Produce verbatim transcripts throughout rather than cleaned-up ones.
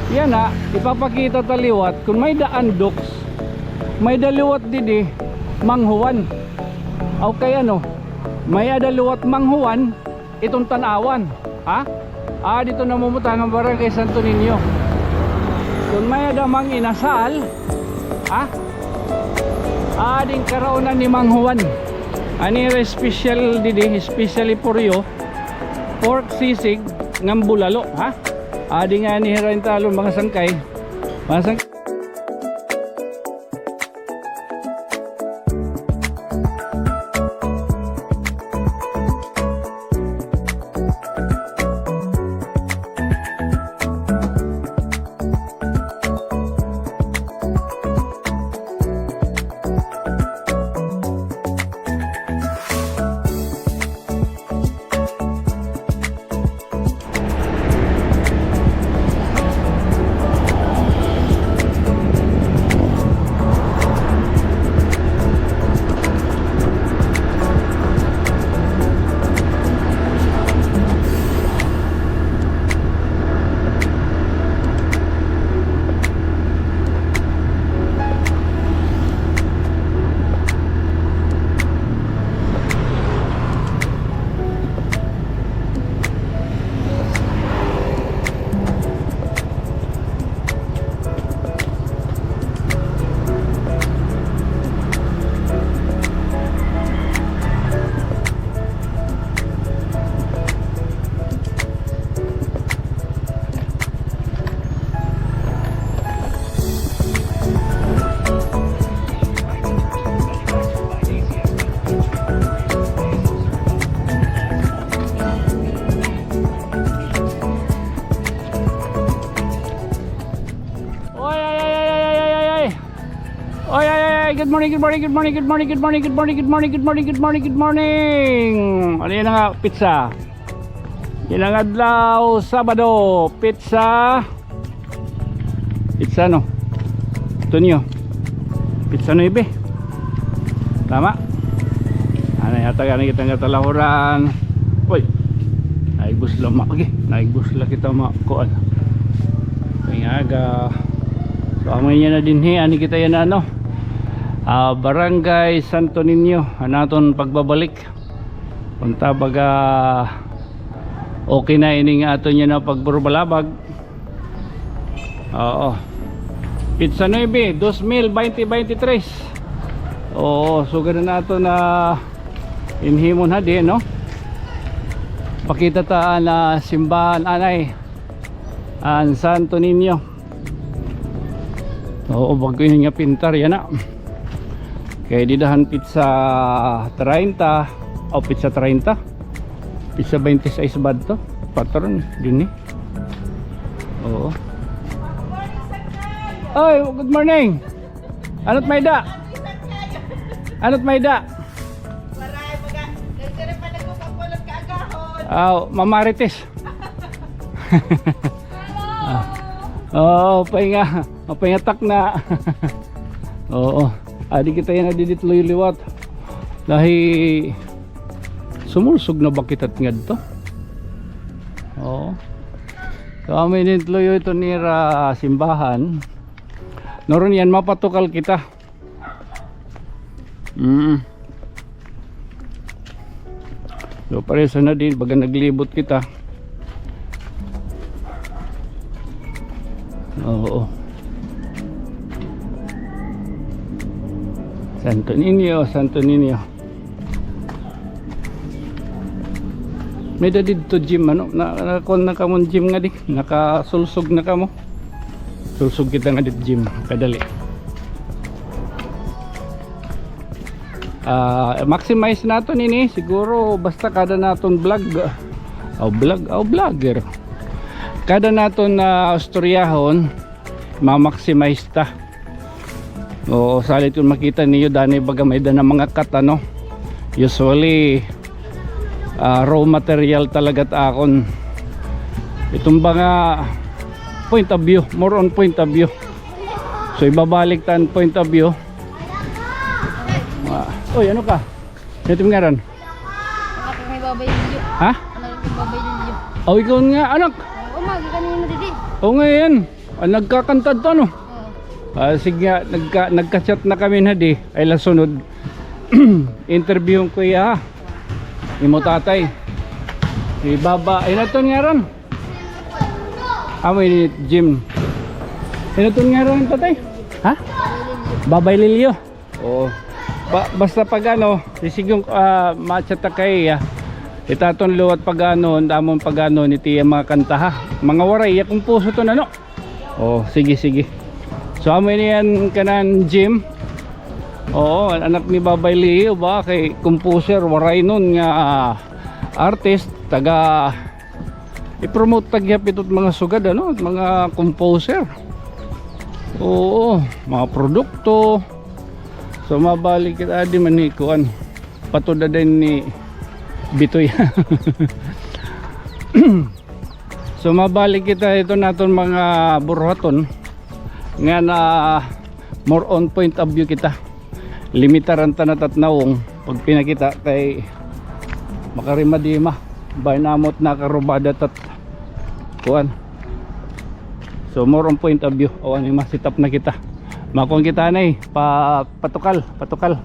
Yana, ipapakita ta liwat kon may-ada andoks, may-ada liwat didi Manghuan. Okay, ano, may-ada liwat Manghuan, iton tan-awan, ha? Adi iton namumuta nga Barangay Santo Niño. Kon may-ada mang inasal, ha? Adi an karaonan ni Manghuan. An ira special didi, especially for you, pork sisig ngan bulalo, ha? Adi ngani hira hin talon, mga sangkay. Mga sangkay. Oy, ay, ay, ay. Oy, ay, ay, ay. Good morning, good morning, good morning, good morning, good morning, good morning, good morning, good morning, good morning, good morning. Ano yana nga petsa? Yana nga adlaw, Sabado, petsa. Petsa, no? Tonyo. Petsa nuebe. Tama? Ano yata gani kita nga talahuran? Uy. Naigbos la ma-, okay. Naigbos la kita ma-, kuan. Kay nga aga. So, amo yana dinhi, ani kita yana, ano? Ah, Barangay Santo Niño. An aton pagbabalik. Unta baga okay na ini nga aton yana pagburbalabag. Oo. Petsa nuebe, dos mil baynte baynte tres. Oo, sugad na naton na inhimon hadi, no? Pakita ta an, ah, simbahan anay. An Santo Niño. Oo, bag-o ini nga pintar yana. Kay dida han petsa treinta, o petsa treinta. Petsa baynte sais ba adto? Patron dinhi. Oo. Oy, good morning. Ano it may-ada? Ano it may-ada? Waray, mga, nagdala pa nagkukapulot kaagahon. Aw, mamarites. Ah. Oo, pahinga, pahinga takna. Oo. Adi kita yana didi it luyo liwat. Dahi sumulsog na ba kita ngadto? Oo. So, amo ini it luyo iton ira simbahan. Nuron yana mapatukal kita. Mm. So, parehas na didi, baga naglibot kita. Oo. Santo Niño, Santo Niño. May-ada didto gym, ano? Na, na, kuan na kamo hin gym ngadi. Nakasulsog na kamo. Sulsog kita ngadi gym. Kadali. Ah, maximize naton ini. Siguro basta kada naton vlog. Aw, vlog. Aw, vlogger. Kada naton, ah, istoryahon, ma-maximize ta. Oo, salit kon makita niyo, danay baga may-ada na mga cut, ano. Usually, ah, raw material talaga it akon. Iton baga point of view, more on point of view. So, ibabalik ta an point of view. Ah, oy, ano ka? Ano it im ngaran? Anak ni Babay Lilio. Ha? Anak ni Babay Lilio. Aw, ikaw nga, anak. Oo, magi kanina didi. Oo nga yan. Ah, nagkakanta to, no? Ah, sige nga, nagka-, nagka-chat na kami na di. Ay, lasunod. Interviewon ko iya, ha? Imo tatay. Si Baba. Ay, naton ngaran? Amo ini Jim. Ay, naton ngaran, tatay? Ha? Babay Lilio. Oo. Ba-, basta pag ano, sisigong, ah, ma-chat ta kay, ah, itaton liwat pag ano, damon pag ano, niti iya mga kanta, ha. Mga Waray, iya kumpuso to na, no? Oh, sige, sige. So, amo ini an kanan Jim. Oo, an anak ni Babay Leo ba, kay composer, Waraynon nga, ah, artist, taga, i-promote ta gihap ito mga sugad, ano, mga composer. Oo, mga produkto. So, mabalik kita, ah, di man ni kuan. Patuda din ni Bitoy. So, mabalik kita ito naton mga buruhaton nga na more on point of view kita. Limitaran ta na tatnawong pag pinakita kay makarimadima. Bay namot na karubada tat kuan. So, more on point of view. O, ano yung masitap na kita. Makuan kita na eh. Pa, patukal, patukal.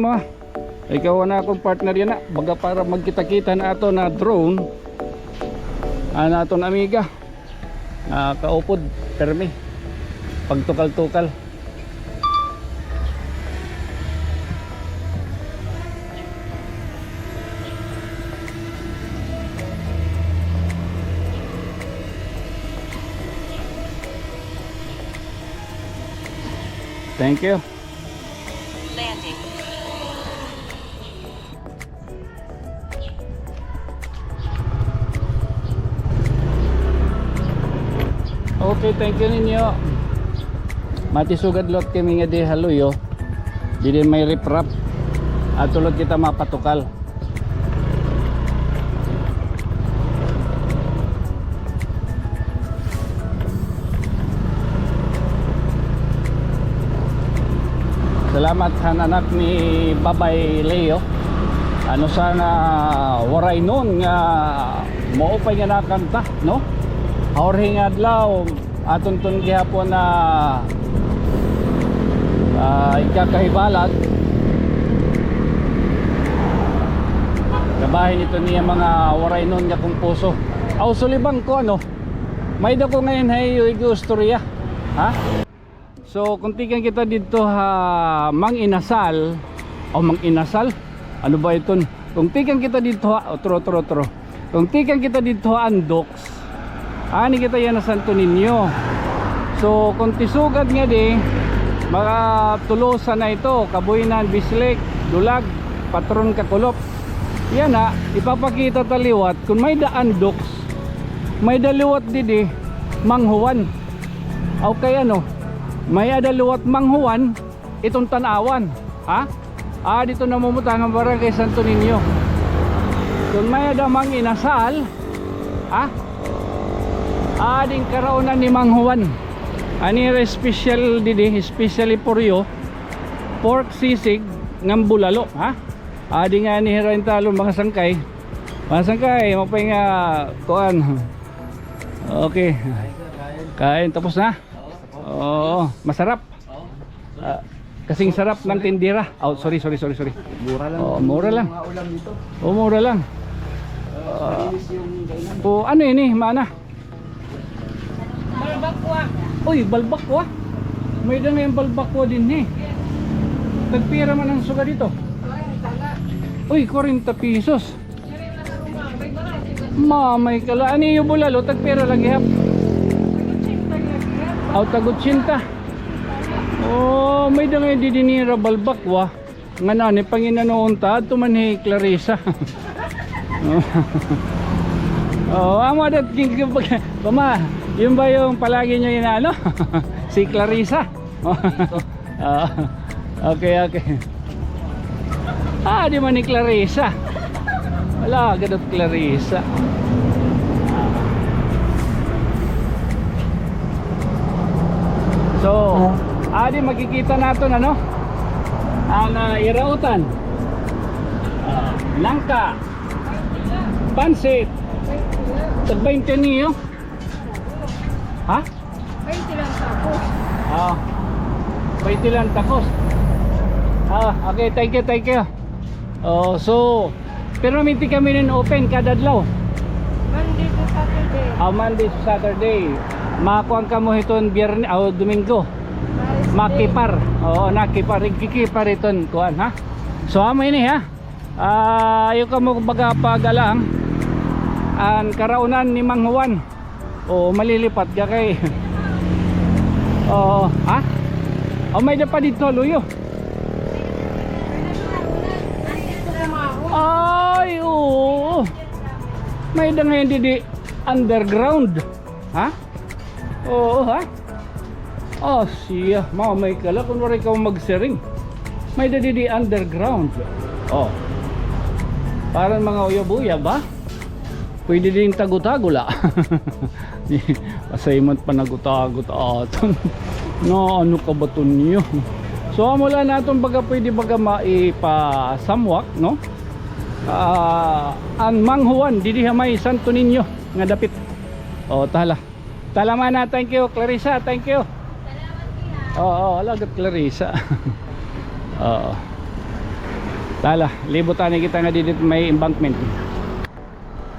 Ma, ikaw na akon partner yana. Baga para magkita-kita na aton drone. An aton amiga. Ah, kaupod, permi. Pagtukal-tukal. Thank you. Landing. Okay, thank you ninyo. Matisugad liwat kami ngadi ha luyo. Didi may riprap. Adto liwat kita mapatukal. Salamat han anak ni Babay Leo. Ano sana, Waraynon nga maupay nga nakanta, no? Ha urhing adlaw, aton ton gihapon na, ah, ikakahibalag. Kabahin ito niya mga Waraynon nga kumpuso. Aw, sulibang ko, ano? May-ada ko ngay-an ha iyo ig-istorya. Ha? So, kung tikang kita didto ha Mang Inasal, o Mang Inasal? Ano ba iton? Kung tikang kita didto ha, otro, otro, otro. Kung tikang kita didto ha Andoks, ani kita yana Santo Niño. So, kung tisugad ngadi, mga Tolosa na ito, Cabuynan, Bislig, Dulag, Patron, Cacolop. Yana, ipapakita ta liwat kung may-ada Andoks, may-ada liwat didi Mang Juan. Okay, ano, may-ada liwat Mang Juan, iton tan-awan, ha? Adi iton namumutangan Barangay Santo Niño. Kon may-ada Mang Inasal, ha? Adi an karaonan ni Mang Juan. An ira special didi, especially for you, pork sisig ngan bulalo, ha? Adi ngani hira intawon, mga sangkay. Mga sangkay, maupay nga kuan. Okay. Kain, tapos na? Oo, masarap. Ah, kasing sarap ng tindera. Oh, sorry, sorry, sorry, sorry. Mura lang. Oh, mura lang. Mga ulam dito. Oh, mura lang. Ah, malinis yung kainan. Oh, ano ini, mana? Balbacua. Uy, balbacua. May-ada ngay-an balbacua dinhi. Tagpira man an sugad hito? Uy, kwarenta pesos. Mamay ka la. An iyo bulalo, tagpira la gihap? Aw, tag-otsenta. Oh, may-ada ngay-an didi nira balbacua. Ngan ani, panginan-on ta, adto man hi Clarissa. Oh, amo dat king, pama, yun ba yung palagi niyo inaano? Si Clarissa. Ah, okay, okay. Ah, di man ni Clarissa. Wala, gadot Clarissa. So, adi makikita naton, ano? An, ah, irautan. Ah, nangka. Pansit. Tag baynte niyo. Ha? Baynte lang takos. Ah. Baynte lang takos. Ah, okay, thank you, thank you. Oh, so, permanente kami nin open kada adlaw? Monday to Saturday. Ah, Monday to Saturday. Makuan kamo hiton Biyernes, ah, Domingo. Makipar. Oo, nakipar. Igkikipar iton kuan, ha? So, amo ini, ha? Ah, ayaw kamo baga pag-alang. An karaunan ni Mang Juan. Oo, malilipat ka kay. Oo, ha? O, may-ada pa didto, luyo. Ay, oo. May-ada ngay-an didi underground. Ha? Oo, ha? Ah, siya, mamay ka la, kun waray ka magsiring. May-ada didi underground. Oh. Para mga uyab-uyab, ha? Pwede din tago-tago la. Asay man panagutagot aton. No, ano ka ba to niyo? So, amo la naton baga pwede baga maipasamwak, no? Ah, an Mang Juan, didi ha may Santo Niño nga dapit. O, tala. Tala, mana, thank you. Clarissa, thank you. Oo, oo, lagot Clarissa. Oo. Tala, libot anay kita nga didi it may embankment.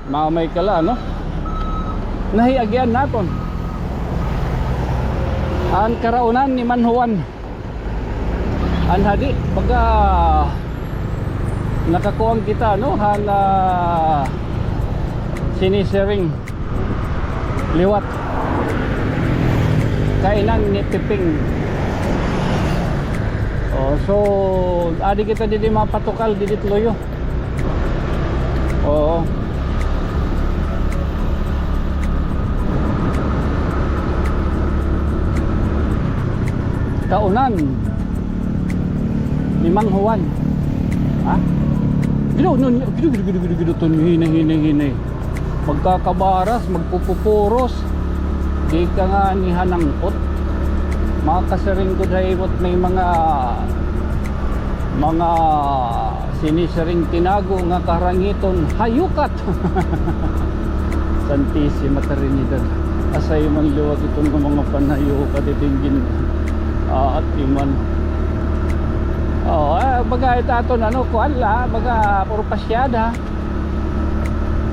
Mamay kala, no? Nahiagian naton an karaunan ni Manhuan. An hadi, baga nakakuan kita, no? Han, ah, sinisiring liwat kainan ni Piping. Oh, so, adi kita didi mapatukal, didi it luyo. Oo. Kaunan ni Mang Juan. Ha? Gido, no, gido, gido, gido, gido, gido, ton, hinay, hinay, hinay. Magkakabaras, magpupupuros. Di ka nga ni hanangkot. Makasiring gud ha imo it may mga, mga sinisiring tinago nga karangiton, hayukat. Santisima Trinidad. Asay man liwat iton nga mga panhayukat, iton gin-, ah, atiman. Oh, ah, baga ito aton, ano, kuan la, baga puro pasyada.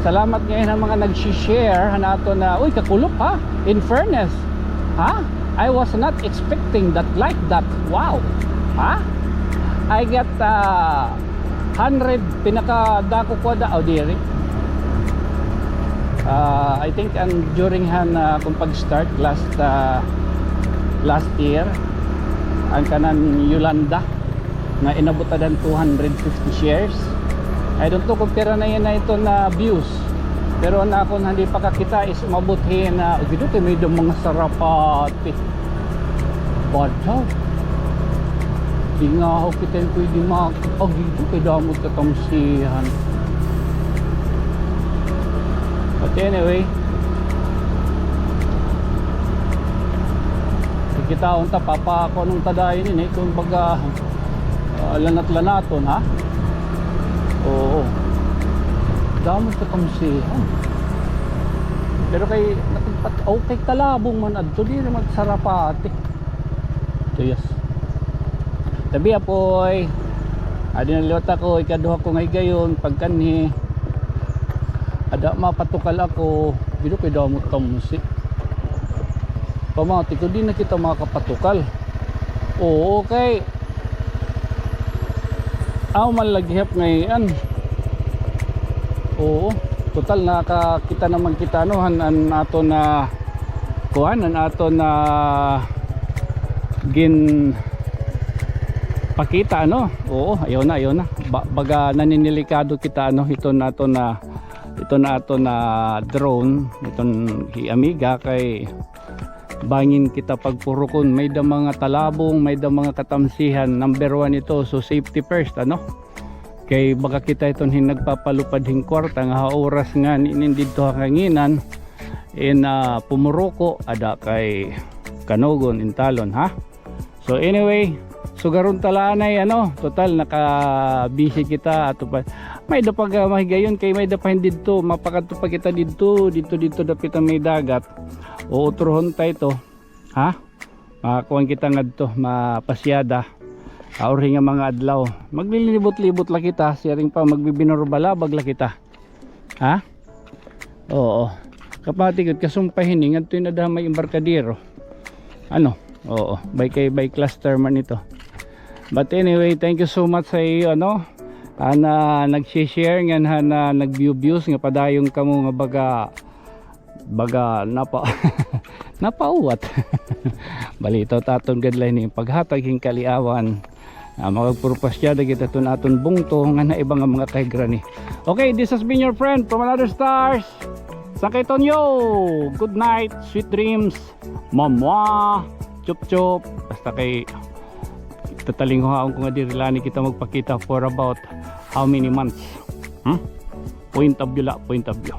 Salamat ngayon ha mga nag-share han aton na, uy, kakulop ha. In fairness, ha? I was not expecting that like that. Wow. Ha? I got, uh, hundred, pinakadako ko da, oh, diri. Uh, I think an during han, uh, akon pag-start last, uh, last year, an kanan Yolanda, nga inabot ada han two hundred fifty shares. I don't know kung pira na yana iton na views. Pero an akon hindi pa kakita is umabot hin, ah, gido kay may-ada mga sarapati. Badaw. Di nga ako kita hin pwede makapag-gido kay damo it katamsihan. But anyway, kikitaon ta, papa, kung anong tadayon ini, kung baga, ah, lanat-lanaton, ha? Oo. Damo it katamsihan. Pero kay, nakagpat-, oh, kay Talabong man adto, diri man Sarapati. Tuyos. Tabi, apoy. Adi na liwat ako, ikaduha ko nga higayon, pagkanhi. Ada mapatukal ako, gido kay damo it tamsi. Pamati ko, di na kita makapatukal. Oo, kay amo man la gihap ngay-an. Oo, total nakakita naman kita, ano, han, an aton na kuan, an aton na ginpakita, ano. Oo, ayaw na, ayaw na. Ba-, baga naninilikado kita, ano, hiton aton na, hiton aton na drone, hiton hi Amiga kay bangin kita pagpurokon, may-ada mga talabong, may-ada mga katamsihan, number one ito. So, safety first, ano? Kay baga kita iton hin nagpapalupad hin kwarta nga ha oras nga ni-, nindidto ha kanginan, in, ah, pumuruko, ada kay kanugon, intalon, ha? So, anyway, sugaron ta la anay, ano, total, naka-busy kita, ato pa. May-ada pa ga-, mahigayon kay may-ada pa hin didto, mapakadto pa kita didto, didto, didto, dapit an may dagat. Uutrohon ta ito. Ha? Makuan kita ngadto, mapasyada. Aurhi nga mga adlaw. Maglilibot-libot la kita, siring pa, magbibinurbalabag la kita. Ha? Oo. Kapati gud, kasumpay hini, ngadto na ada ha may embarkadero. Ano? Oo. By kay, by cluster man ito. But anyway, thank you so much sa iyo, ano? Ana, nag-share, ngan han, ah, nag-view-views, nga padayon kamo nga baga baga napa-, napauwat. Balitaw ta aton gad la ini paghatag hin kaliawan. Ah, makagpurpasyada kita ton aton bungto ngan ha iba nga mga kahigrani. Okay, this has been your friend from another stars. Sakay Tonyo. Good night, sweet dreams. Mamwa. Chup chup. Basta kay tatalinghuhaon ko nga diri la anay kita magpakita for about how many months. Hmm? Point of view la, point of view.